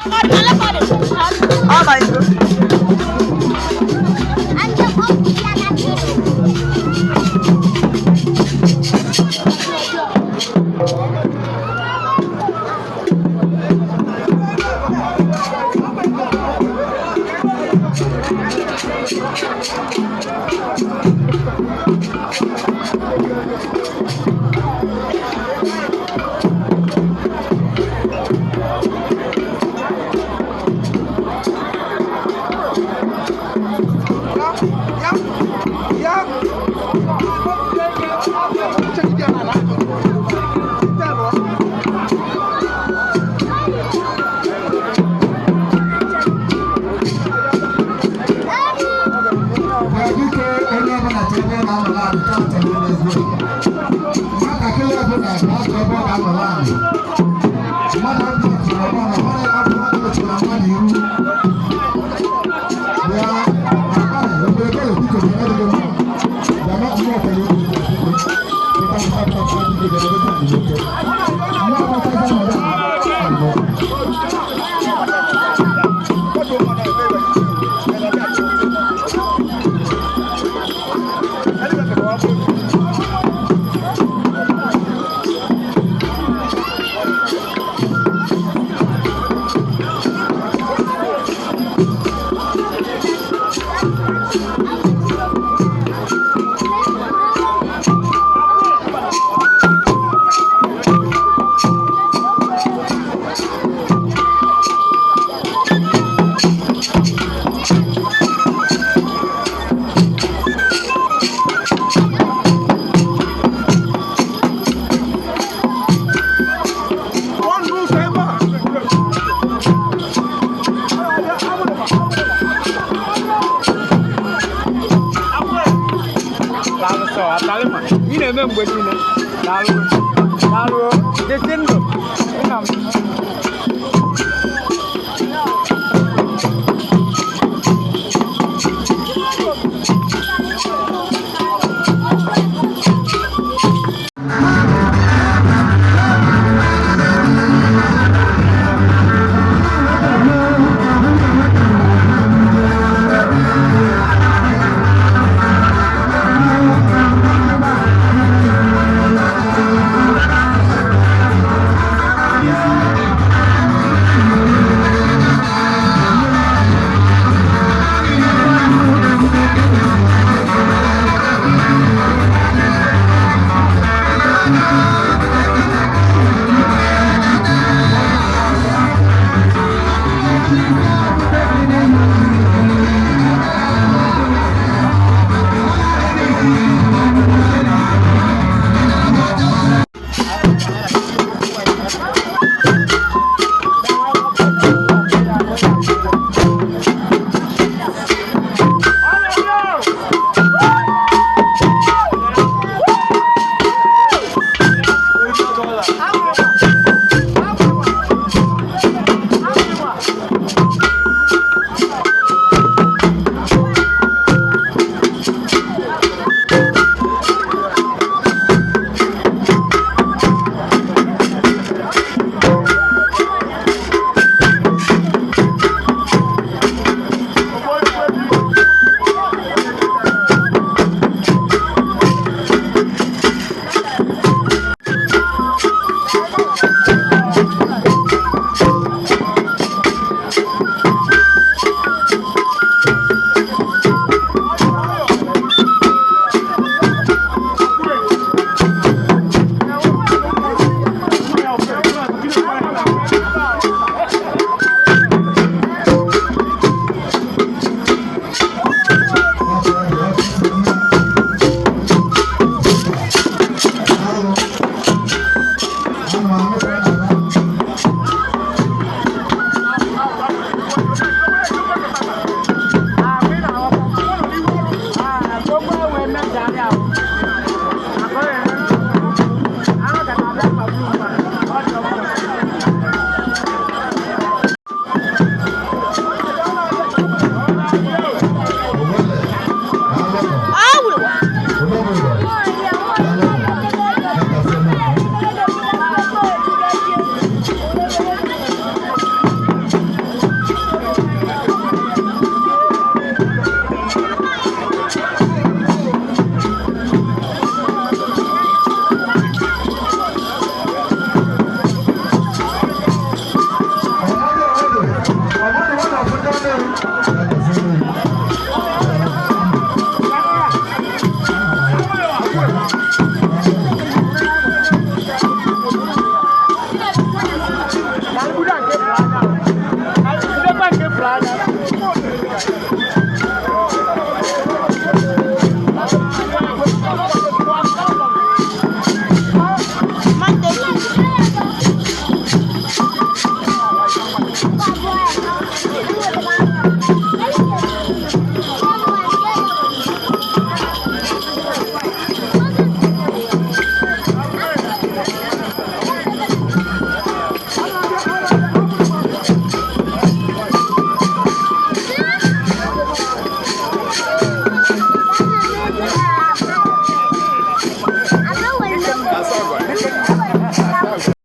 Ọ Biko, onye ọbụla chọrọ ebe ọ ga-anọ naanị ka ọ chọrọ ịnọ ezigbo. Nwatakịrị ọbụla ga-achọ ebe ọ ga-anọ naanị. Mmadụ ọbụla tụrụ ọbụla mmadụ ọbụla tụrụ mmadụ iru. Bịa, obere biko, bịa dịgo mma. Bịa ma mmụọ kwere okwu biko. Ịta nta nta nta biko, bịa dịgo mma nwoke. Mmụọ ọbụla nọ ya. Daalụ sọ, atalị ma ị na-eme mgbe niile. Daalụ, daalụ, dịsị ndụ nna m.